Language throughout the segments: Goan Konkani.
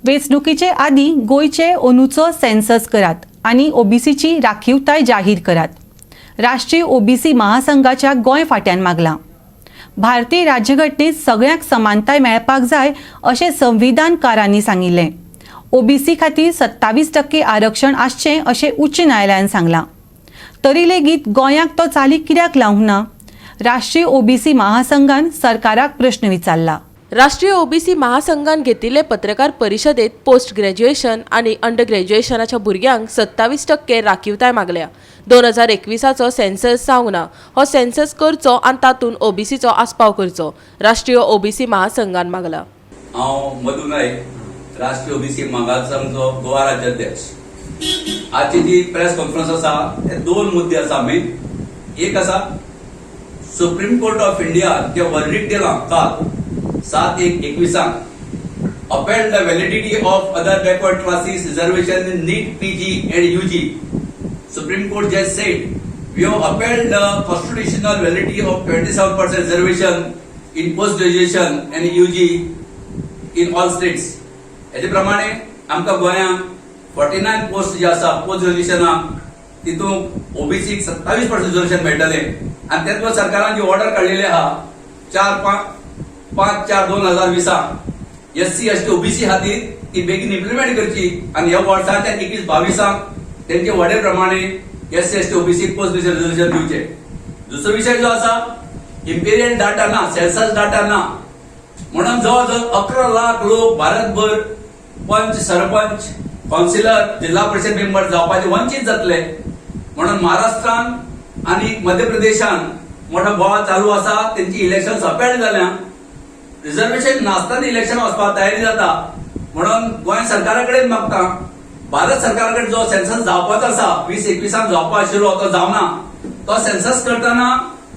वेंचणुकीचे आदीं गोंयचे अंदूचो सेन्सस करात आनी ओबीसीची राखीवताय जाहीर करात. राष्ट्रीय ओबीसी महासंघाच्या गोंय फांट्यान मागलां. भारतीय राज्यघटनेत सगळ्यांक समानताय मेळपाक जाय अशें संविधानकारांनी सांगिल्लें. ओबीसी खातीर 27% आरक्षण आसचें अशें उच्च न्यायालयान सांगलां. तरी लेगीत गोंयाक तो चालीक कित्याक लावंक ना? राष्ट्रीय ओबीसी महासंघान सरकाराक प्रश्न विचारला. राष्ट्रीय ओबीसी महासंघान घेतिल्ले पत्रकार परिशदेत पोस्ट ग्रॅज्युएशन आनी अंडर ग्रॅज्युएशनाच्या भुरग्यांक 27% राखीवताय मागल्या. 2021चो सेन्सस जावंक ना. हो सेन्सस करचो आनी तातूंत ओबीसीचो आस्पाव करचो, राष्ट्रीय ओबीसी महासंघान मागला. हांव मधू नायक, राष्ट्रीय ओबीसी महासंघाचो गोवा राज्याध्यक्ष. आजची जी प्रेस कॉन्फरन्स आसा, ते दोन मुद्दे आसा मेन. एक आसा, supreme court of India J verdict दिलां काल 7/1/21, upheld the validity of other backward classes reservation in NEET PG and UG. Supreme Court just said, "We have upheld the constitutional validity of 27% reservation in post graduation and UG in all states." हेजे प्रमाणे आमकां गोंयांत 49 पोस्ट जे आसा पोस्ट ग्रॅज्युएशनाक, तितूंत ओबीसीक 27% रिझर्वेशन मेळटलें. आनी तेच बरोबर सरकारान जी ऑर्डर काडलेली आहा 4 5, 5/4/2020, एससी, एसटी, ओबीसी खातीर, ती बेगीन इम्प्लिमेंट करची आनी ह्या वर्साच्या 21-22 तेंचे ऑर्डर प्रमाणे SC, ST, OBC post graduation reservation दिवचे. दुसरो विशय जो आसा, इम्पेरियल डाटा ना, सेन्सस डाटा ना, म्हणून जवळ जवळ 11 लाख लोक भारतभर पंच, सरपंच, काउन्सिलर, जिल्हा परिषद मेंबर जावपाचे वंचित जातले. म्हणून महाराष्ट्रान आनी मध्य प्रदेशान मोठो बोवाळ चालू आसा. तेंची इलेक्शन सपेंड जाल्या. रिझर्वेशन नासतना इलेक्शन वचपाक तयारी जाता. म्हणून गोंय सरकारा कडेन मागता, भारत सरकारा कडेन जो सेन्सस जावपाचो आसा, 2021 जावपा आशिल्लो, तो जावना. तो सेन्सस करतना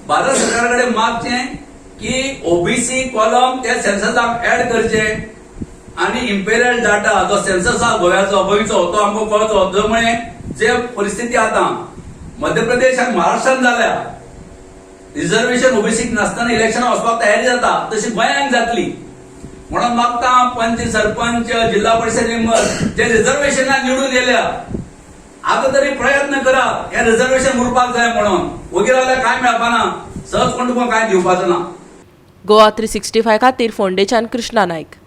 भारत सरकारा कडेन मागचें की ओबीसी कॉलम त्या सेन्ससाक ऍड करचे आणि इम्पेरियल डाटा जो सेन्सस आहा गोव्याचो, गोंयचो, तो आमकां कळचो. जो जे परिस्थिती आतां मध्य प्रदेश आनी महाराष्ट्रान जाल्या, रिझर्वेशन ओबीसीक नासतना इलेक्शन वचपाक तयारी जाता, तशी गोंयांक जातली. म्हणून मागता, पंच, सरपंच, जिल्हा परिषद मेंबर जे रिझर्वेशनाक निवडून येल्या, आता तरी प्रयत्न करा, हे रिझर्वेशन उरपाक जाय. म्हणून वगीर रावल्यार काय मेळपाना. सहज कोण तुका काय दिवपाचो ना. गोवा 365 खातीर फोंडेच्यान कृष्णा नायक.